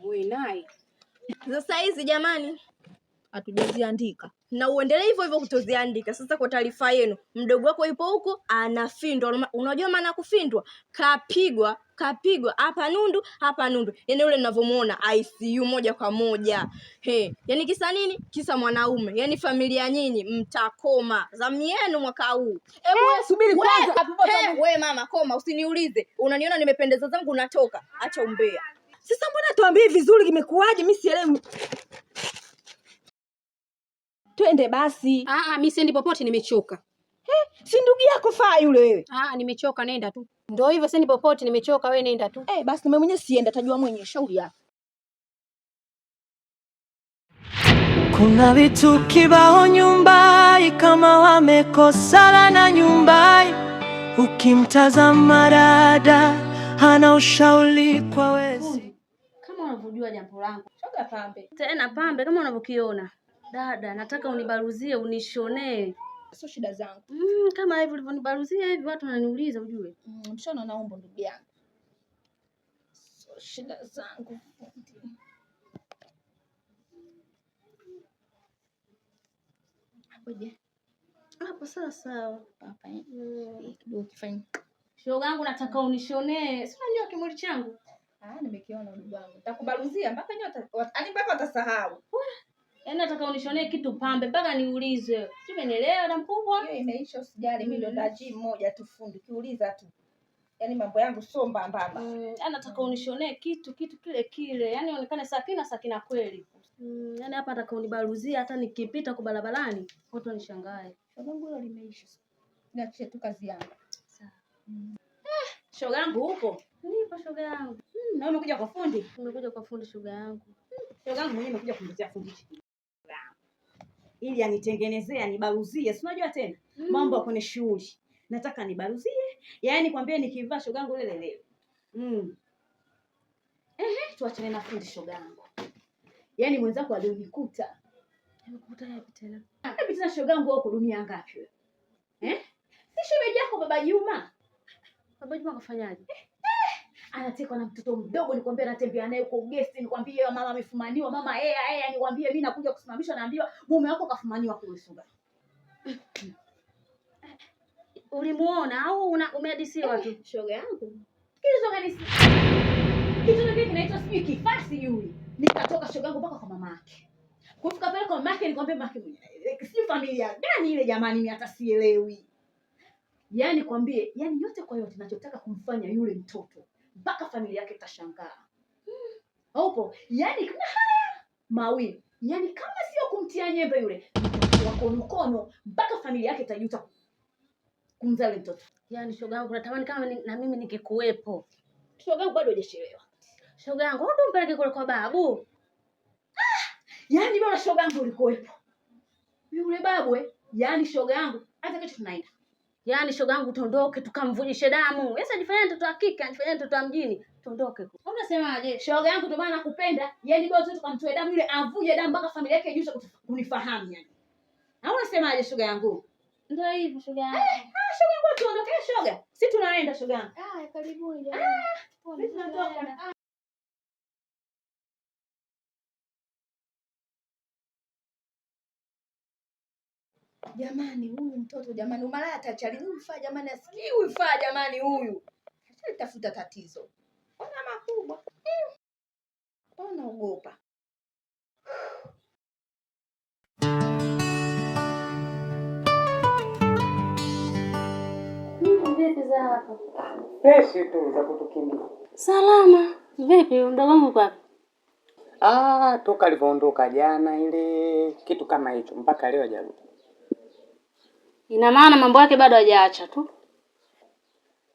Wewe naye. Sasa hizi jamani hatujaziandika na uendelee hivyo hivyo kutoziandika. Sasa kwa taarifa yenu, mdogo wako yupo huko anafindwa. Unajua maana kufindwa? Kapigwa, kapigwa hapa nundu, hapa nundu, yaani yule ninavyomuona ICU moja kwa moja. He, yaani kisa nini? Kisa mwanaume. Yaani familia nyinyi mtakoma, zamu yenu mwaka huu. Hebu wewe subiri kwanza. We mama koma, usiniulize. Unaniona nimependeza zangu, natoka. Acha umbea. Sasa mbona tuambie vizuri, kimekuwaje? Mimi sielewi. Twende basi. Ah, mimi siendi popote, nimechoka. He, si ndugu yako faa yule wewe. Ah, nimechoka, nenda tu. Ndio hivyo, siendi popote, nimechoka, wewe nenda tu. Eh, basi mimi mwenyewe sienda, tajua mwenyewe, shauri yako. Kuna vitu kibao nyumbai kama wamekosana na nyumbai, ukimtazama dada hana ushauri kwa wezi. Kama unavyojua jambo langu. Shoga pambe. Tena pambe kama unavyokiona. Dada, nataka unibaruzie unishonee. Sio shida zangu. Kama hivi ulivyonibaruzia hivi watu wananiuliza ujue. Mshono na umbo ndugu yangu. Sio shida zangu. Hapo je? Hapo sawa sawa. Hapa eh. Kidogo kifanye. Shoga yangu nataka unishonee. Si unajua kimwili changu? Ah, nimekiona ndugu yangu. Nitakubaruzia mpaka nyote, yaani mpaka watasahau. Yaani nataka unishonee kitu pambe mpaka niulize. Si umenielewa na mkubwa? Hiyo imeisha, usijali. Mimi ndo ndaji mmoja tu fundi, kiuliza tu. Yaani mambo yangu sio mbambamba. Yaani nataka unishonee kitu kile kile. Yaani onekane Sakina Sakina kweli. Yaani hapa nataka unibaruzie hata nikipita kwa barabarani watu wanishangae. Shogangu hilo limeisha. Niachie tu kazi yangu. Sawa. Shoga yangu huko? Nipo shoga yangu. Na umekuja kwa fundi? Nimekuja kwa fundi shoga yangu. Shoga yangu mwenyewe amekuja kumletea fundi ili anitengenezee anibaruzie, si unajua tena mambo ya kwenye shughuli, nataka nibaruzie, yaani kwambie nikivaa shogangu lele lele. Ehe, tuachane na fundi shogangu, yaani mwenzako alionikuta. Amekukuta yapi tena? Yapi tena shogangu, wewe dunia ngapi wewe? Eh? Si shemeji yako baba Juma. Baba Juma kafanyaje? Anatekwa na mtoto mdogo, nikwambia, anatembea naye huko gesti, nikwambie mama amefumaniwa, mama ea, nikwambie mimi nakuja kusimamishwa, naambiwa mume wako kafumaniwa kule Suga. Ulimuona au umehadisiwa tu? Shoga yangu. Kitu gani kinaitwa sijui kifaa sijui. Nikatoka shoga yangu mpaka kwa mama yake. Kufika pale kwa mama yake nikwambia mama yake mwenyewe, sijui familia gani ile jamani, mimi hata sielewi. Yaani kwambie, yaani yote kwa yote nachotaka kumfanya yule mtoto mpaka familia yake itashangaa. Upo? Yaani kuna haya mawili. Yaani kama sio kumtia nyembe yule wa konokono mpaka familia yake itajuta kumzaa yule mtoto. Yaani shoga yangu natamani kama na mimi ningekuwepo. Shoga yangu bado hujachelewa. Shoga yangu, wewe umpeleke kule kwa babu. Yaani bora shoga yangu ulikuwepo. Yule babu yaani shoga yangu hata kesho tunaenda. Yaani shoga yangu tuondoke tukamvujishe damu. Yesu ajifanyia mtoto wa kike, ajifanyia mtoto wa mjini. Tuondoke. Unasemaje? Shoga yangu ndio maana nakupenda. Yaani bora tu tukamtoe damu yule avuje damu mpaka familia yake ijue kunifahamu yani. Na unasemaje shoga yangu? Ndio hivyo shoga yangu. Shoga yangu tuondoke shoga. Si tunaenda shoga yangu. Ah, karibuni jamani. Sisi tunatoka. Jamani huyu mtoto jamani, umalaya atachali huyu faa jamani, asikii huyu faa jamani, huyu tafuta tatizo. Ona makubwa. Ona ogopa. Vipi za hapo? Fresh tu za kutukimbia. Salama. Vipi mdogo wangu kwa? Toka alivyoondoka jana ile kitu kama hicho mpaka leo hajarudi. Ina maana mambo yake bado hajaacha tu.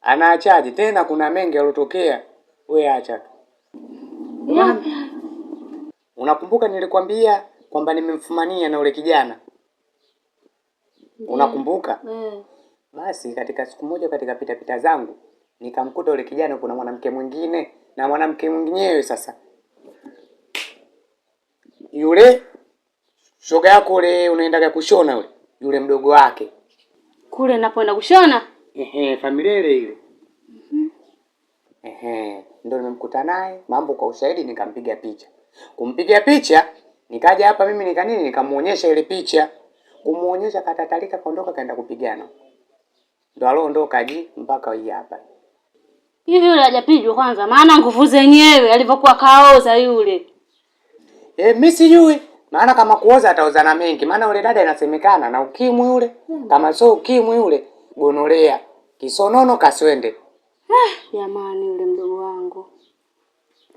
Anaachaje tena? Kuna mengi yalotokea, wewe acha tu. Unakumbuka nilikwambia kwamba nimemfumania na yule kijana? Unakumbuka? Basi katika siku moja katika pita pita zangu nikamkuta yule kijana kuna mwanamke mwingine na mwanamke mwinginewe. Sasa yule shoga yako yule unaendaga kushona yule, yule mdogo wake kule napoenda kushona. Ehe, familia ile ile. Ehe, ndio nimemkuta naye mambo kwa ushahidi, nikampiga picha. Kumpiga picha, nikaja hapa mimi nika nini, nikamuonyesha ile picha. Kumuonyesha katatalika, kaondoka, kaenda kupigana. Ndio aliondoka ji mpaka hii hapa. Hivi yule hajapigwa kwanza, maana nguvu zenyewe alivyokuwa kaoza yule. Mimi sijui. Maana kama kuoza ataoza na mengi. Maana yule dada inasemekana na ukimwi yule. Kama sio ukimwi yule, gonorea. Kisonono kaswende. Jamani yule mdogo wangu.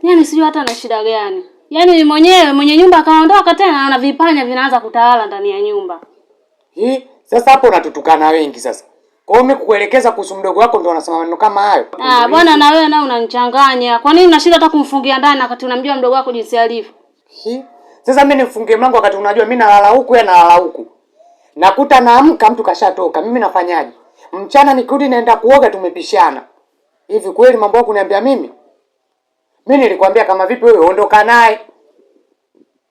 Yaani sijui hata ana shida gani. Yaani mwenyewe mwenye nyumba akaondoka tena ana vipanya vinaanza kutawala ndani ya nyumba. Hii sasa hapo unatutukana wengi sasa. Kwa hiyo mimi kukuelekeza kuhusu mdogo wako ndio unasema maneno kama hayo. Ah, bwana na wewe nao unanichanganya. Kwa nini unashinda hata kumfungia ndani wakati unamjua mdogo wako jinsi alivyo? Hii sasa mimi nimfungie mlango wakati unajua mimi nalala huku yeye analala huku. Nakuta naamka mtu kashatoka. Mimi nafanyaje? Mchana nikirudi naenda kuoga tumepishana. Hivi kweli mambo yako kuniambia mimi? Mimi nilikwambia kama vipi wewe ondoka naye.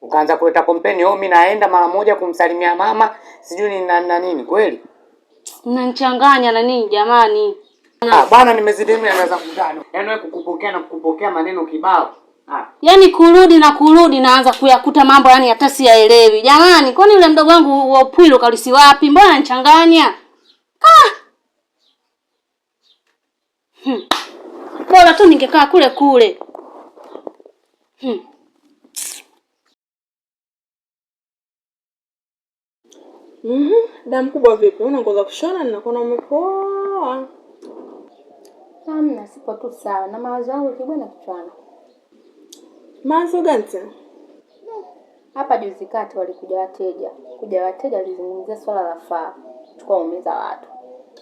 Ukaanza kuleta kompeni, oh mimi naenda mara moja kumsalimia mama, sijui ni na nini kweli? Mnanichanganya na nini jamani? Ah, bwana nimezidi mimi naweza kukutana. Yaani wewe kukupokea na kukupokea maneno kibao. Ah. Yaani kurudi na kurudi naanza kuyakuta mambo yani hata siyaelewi. Jamani, kwani yule mdogo wangu wa upwilo kalisi wapi? Mbona ananichanganya? Ah! Bora tu ningekaa kule kule. Da mkubwa vipi? Una nguo za kushona ninakuona umepoa. Hamna, sipo tu sawa na mawazo yangu kibwana kichwani. Mawazo gani tena? Hapa juzi kati walikuja wateja. Kuja wateja walizungumzia swala la faa kuchukua uumiza watu.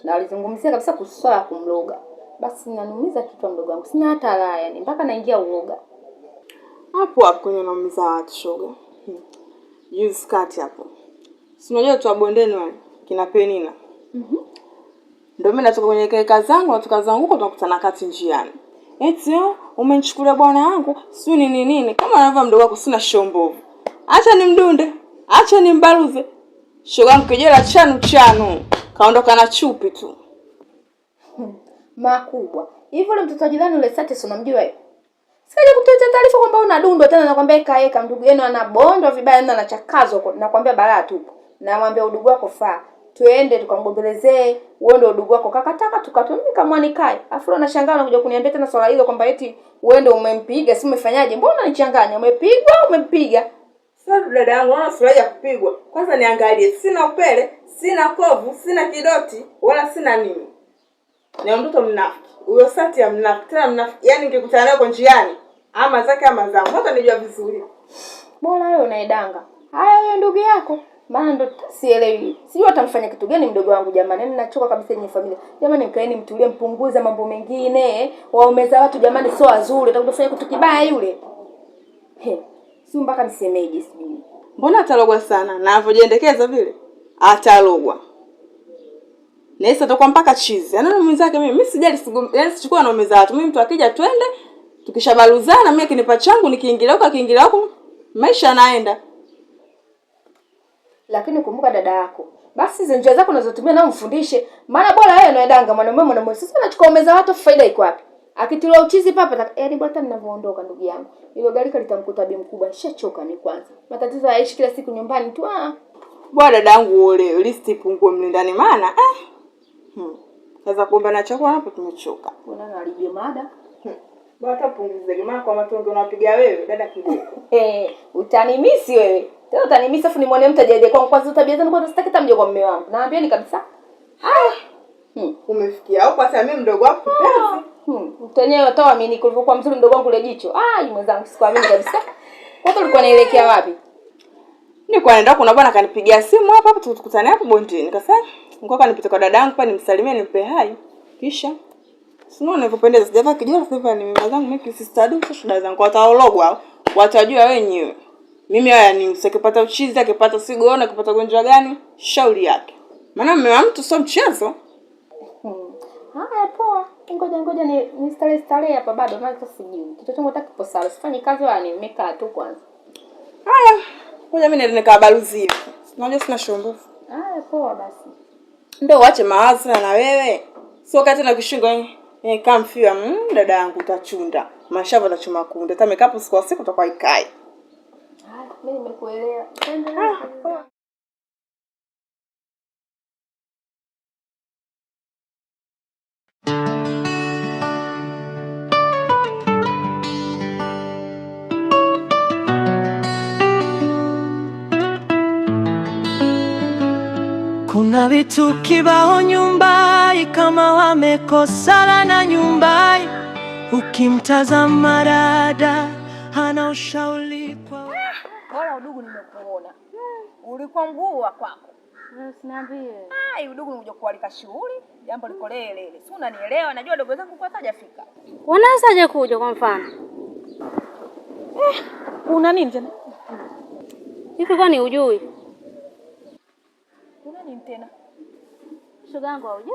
Na walizungumzia kabisa kuhusu swala la kumloga. Basi nanumiza kichwa mdogo wangu. Sina hata raha yani mpaka naingia uoga. Hapo hapo kwenye naumiza watu shoga. Juzi kati hapo. Si unajua tu bondeni wale kina Penina. Ndio mimi natoka kwenye keka zangu, natoka zangu huko tunakutana kati njiani. Eti oh, umenichukulia bwana wangu, sio nini nini. Kama anavyo mdogo wako sina shombovu. Acha nimdunde, acha nimbaruze. Shoga yangu kijela chanu chanu. Kaondoka na chupi tu. Makubwa. Hivi yule mtoto wa jirani yule Satis unamjua wewe? Sikaje kutoa taarifa kwamba unadundwa tena, nakwambia eka eka ndugu yenu anabondwa vibaya na anachakazwa huko. Nakwambia balaa tupo. Namwambia udugu wako faa. Tuende tukamgombelezee, wewe ndio udugu wako kakataka tukatumika mwanikae. Afu unashangaa unakuja kuniambia tena swala hilo kwamba eti wewe ndio umempiga, si umefanyaje? Mbona unanichanganya? Umepigwa au umempiga? Sasa dada yangu naona furaha ya kupigwa. Kwanza niangalie, sina upele, sina kovu, sina kidoti, wala sina nini. Ni mtoto mnafiki. Huyo Sati ya mnafiki, tena mnafiki. Yaani nikikutana naye kwa njiani, ama zake ama zangu. Hata nijua vizuri. Bora wewe unaedanga. Haya huyo ndugu yako. Maana ndo sielewi. Sijui atamfanya kitu gani mdogo wangu jamani. Yaani nachoka kabisa yenye familia. Jamani mkaeni mtulie mpunguze mambo mengine. Waumeza watu jamani sio wazuri. Atakufanya kitu kibaya yule. He. Si mpaka nisemeje sijui. Mbona atalogwa sana? Na anavyojiendekeza vile atalogwa. Na yeye atakuwa mpaka chizi. Yaani mwenzake mimi sijali yaani sichukua na umeza watu. Mimi mtu akija twende tukishabaluzana mimi akinipa changu nikiingilia huko akiingilia huko maisha yanaenda. Lakini kumbuka dada yako. Basi hizo njia zako unazotumia nao mfundishe. Maana bora yeye anaendanga mwanamume mwanamume. Sasa anachukua umeza watu faida iko wapi? Akitiwa uchizi papa, yaani bwana hata ninavyoondoka ndugu yangu. Hilo gari litamkuta bi mkubwa. Nishachoka mimi kwanza. Matatizo yaishi kila siku nyumbani tu. Ah. Bwana dadangu ole, list ipungue mle ndani maana Sasa kuomba na chakula hapo tumechoka. Mbona naharibia mada? Bwana hata punguze maana kwa matonge unapiga wewe dada kidogo. Utanimisi wewe. Tena utanimisi afu nimwone mtu aje kwangu kwanza tabia zangu kwanza sitaki hata mje kwa mume wangu. Naambieni kabisa. Umefikia huko hata mimi mdogo wako kipenzi. Mtu wenyewe utaamini kulivyokuwa mzuri mdogo wangu ile jicho. Ah, mwenzangu sikuamini kabisa. Kwanza ulikuwa unaelekea wapi? Nilikuwa naenda kuna bwana akanipigia simu hapa hapa tukutane hapo bondeni. Nikasema ngoja nipite kwa dadangu pa nimsalimie nimpe hai. Kisha si unaona nilivyopendeza sijavaa kijana sasa ni mama zangu mimi sister du sio shida zangu wataologwa watajua wenyewe. Mimi haya ni usikipata uchizi akipata sigona akipata gonjwa gani shauri yake. Maana mume wa mtu sio mchezo. Haya poa. Ngoja ngoja ni starehe starehe hapa bado maana sasa sijui. Kichwa changu hata kipo sawa. Sifanyi kazi wala nimekaa tu kwanza. Haya. Ngoja mimi niende nikabaruzie. Unajua sina shombofu. Haya poa basi. Ndio uache mawazo na wewe. Sio kati na kishingo. Eh, kama mfiwa, dada yangu utachunda. Mashavu atachuma kunde. Hata makeup siku kwa siku utakuwa ikai. Mimi nimekuelewa. Ah, Kuna vitu kibao nyumbai kama wamekosana na nyumbai, ukimtazama dada hana ushauri kwa Bora udugu nimekuona. Ulikuwa mguu wa kwako. Usiniambie. Ai, udugu nimekuja kualika shughuli, jambo liko lele lele. Si unanielewa, najua dogo zangu kwa hajafika. Unawezaje kuja kwa mfano? Kuna nini tena? Hivi kwani hujui? Kuna nini tena? Shoga yangu haujui?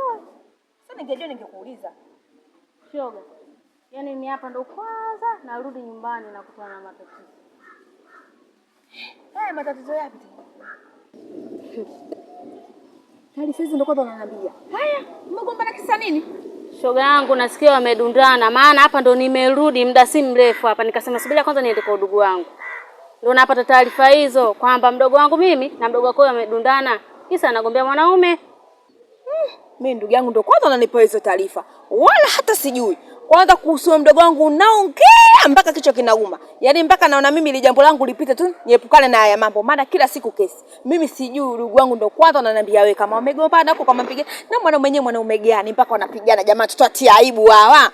Sasa ningejua ningekuuliza. Shoga. Yaani mimi hapa ndo kwanza narudi nyumbani na kutana na matatizo. Haya matatizo yapi tena? Taarifa hizi ndo kwanza unaniambia. Haya, mmegombana kisa nini? Shoga yangu nasikia wamedundana, maana hapa ndo nimerudi muda si mrefu hapa, nikasema subiri kwanza niende kwa udugu wangu. Ndo napata taarifa hizo kwamba mdogo wangu mimi na mdogo wako wamedundana, kisa anagombea mwanaume. Mimi ndugu yangu ndo kwanza unanipa hizo taarifa, wala hata sijui. Kwanza kuhusu mdogo wangu unaongea mpaka kichwa kinauma, yaani mpaka naona mimi ile jambo langu lipite tu niepukane na haya mambo, maana kila siku kesi. Mimi sijui, ndugu wangu ndo kwanza unaniambia wewe kama wamegombana huko, kama mpiga na mwanaume mwenyewe mwanaume gani mpaka wanapigana? Jamaa tutatia aibu hawa.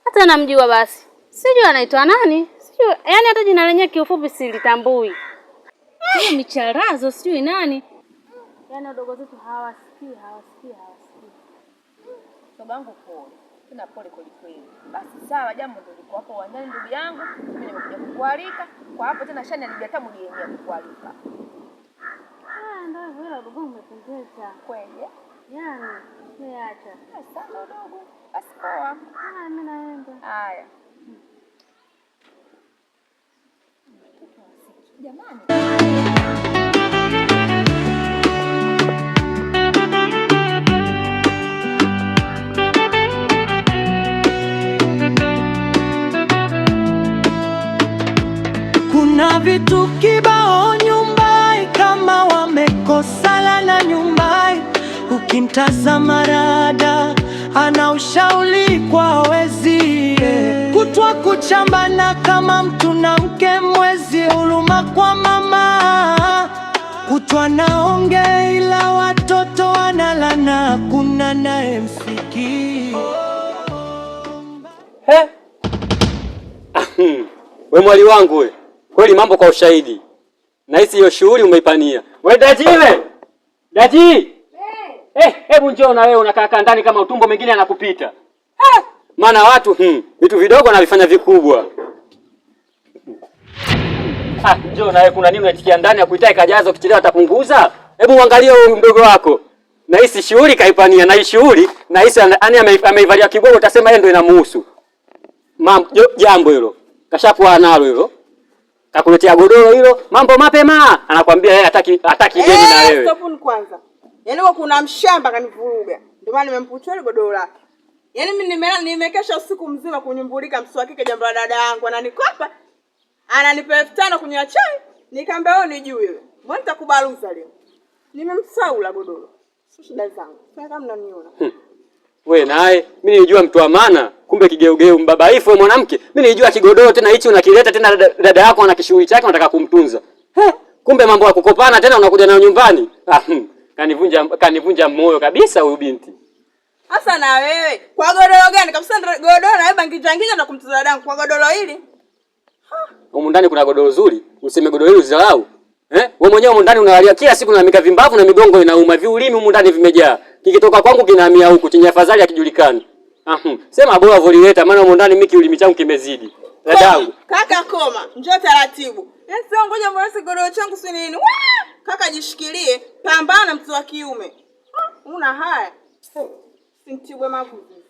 Hata namjua basi, sijui anaitwa nani, sijui yaani hata jina lenyewe kiufupi silitambui. Hiyo micharazo sijui nani, yaani wadogo zetu hawasikii, hawasikii, hawasikii. Shoga yangu pole, tena pole kweli kweli. Basi sawa, jambo ndo liko hapo uwanjani ndugu yangu, mimi nimekuja kukualika kwa hapo tena, shani alibia tamu yenyewe kukualika Ah, ndio hivyo, ila udogo umependeza kweli eh? yaani, niacha. Asante udogo. Basi poa. Ah, mimi naenda. Haya. Kuna vitu kibao nyumbai kama wamekosana na nyumbai, ukimtazama dada ana ushauri kwa wezie, kutwa kuchambana kama mtu na mke mwezi, huruma kwa mama kutwa naonge, ila watoto wanalana, kuna naye msikii. He? We mwali wangu we, kweli mambo kwa ushahidi. Nahisi hiyo shughuli umeipania. We daji we! Daji! Eh, hebu njoo na wewe unakaa kaa ndani kama utumbo mengine anakupita. Eh, maana watu vitu vidogo wanavifanya vikubwa. Ah, njoo na wewe kuna nini unaitikia ndani ya kuitai kajaza ukichelewa atapunguza? Hebu uangalie huyu mdogo wako. Nahisi shughuli kaipania na hii shughuli nahisi yani ameivalia kigogo utasema yeye ndio inamuhusu. Jambo hilo kashakuwa nalo hilo, kakuletea godoro hilo, mambo mapema, anakwambia yeye hataki hataki deni na wewe. Stop kwanza. Yaani huko kuna mshamba kanivuruga. Ndio maana nimempuchua ile godoro lake. Yaani mimi nimelala nimekesha usiku mzima kunyumbulika mswaki jambo la dada yangu ananikopa. Ananipa 5000 kunywa chai. Nikamwambia wewe nijui wewe. Mbona nitakubaruza leo? Nimemsaula godoro. Sio shida zangu. Sasa kama mnaniona. We naye mimi nilijua mtu wa maana, kumbe kigeugeu mbabaifu wewe mwanamke. Mimi nilijua kigodoro tena hichi unakileta tena dada yako ana kishughuli chake unataka kumtunza. He, kumbe mambo ya kukopana tena unakuja nayo nyumbani. Ah, kanivunja moyo kabisa huyu binti. Sasa na wewe kwa godoro gani? Kabisa godoro na wewe bangijangiza na kumtunza dadangu kwa godoro hili. Humu ndani kuna godoro zuri, useme godoro hili uzilau. Eh? Wewe mwenyewe humu ndani unalalia kila siku unalalamika vimbavu na migongo inauma, viulimi humu ndani vimejaa. Kikitoka kwangu kinahamia huku, chenye afadhali hakijulikani. Sema bora volileta maana humu ndani mimi kiulimi changu kimezidi. Dadangu. Kaka koma, njoo taratibu. Yaani sio ngoja mbona godoro changu si nini? Waa! Kaka jishikilie, pambana mtu wa kiume. Una haya. Sintibwe mavuzi.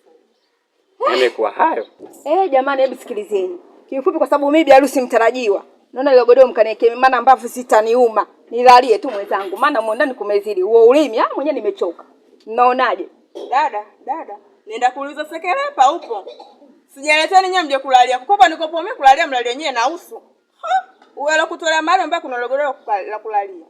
Yamekuwa hayo. Eh, jamani hebu sikilizeni. Kiufupi kwa sababu mimi bi harusi mtarajiwa. Naona ile godoro mkaniwekee maana mbavu sitaniuma. Nilalie tu mwenzangu maana humo ndani kumezidi. Huo ulimi ah mwenyewe nimechoka. Mnaonaje? Dada, dada. Nenda kuuliza sekelepa upo. Sijaleteni nyewe mje kulalia. Kukopa nikopo mimi kulalia mlalia nyewe na uso. Uwe la kutolea mahali ambapo kuna logoreo la kulalia.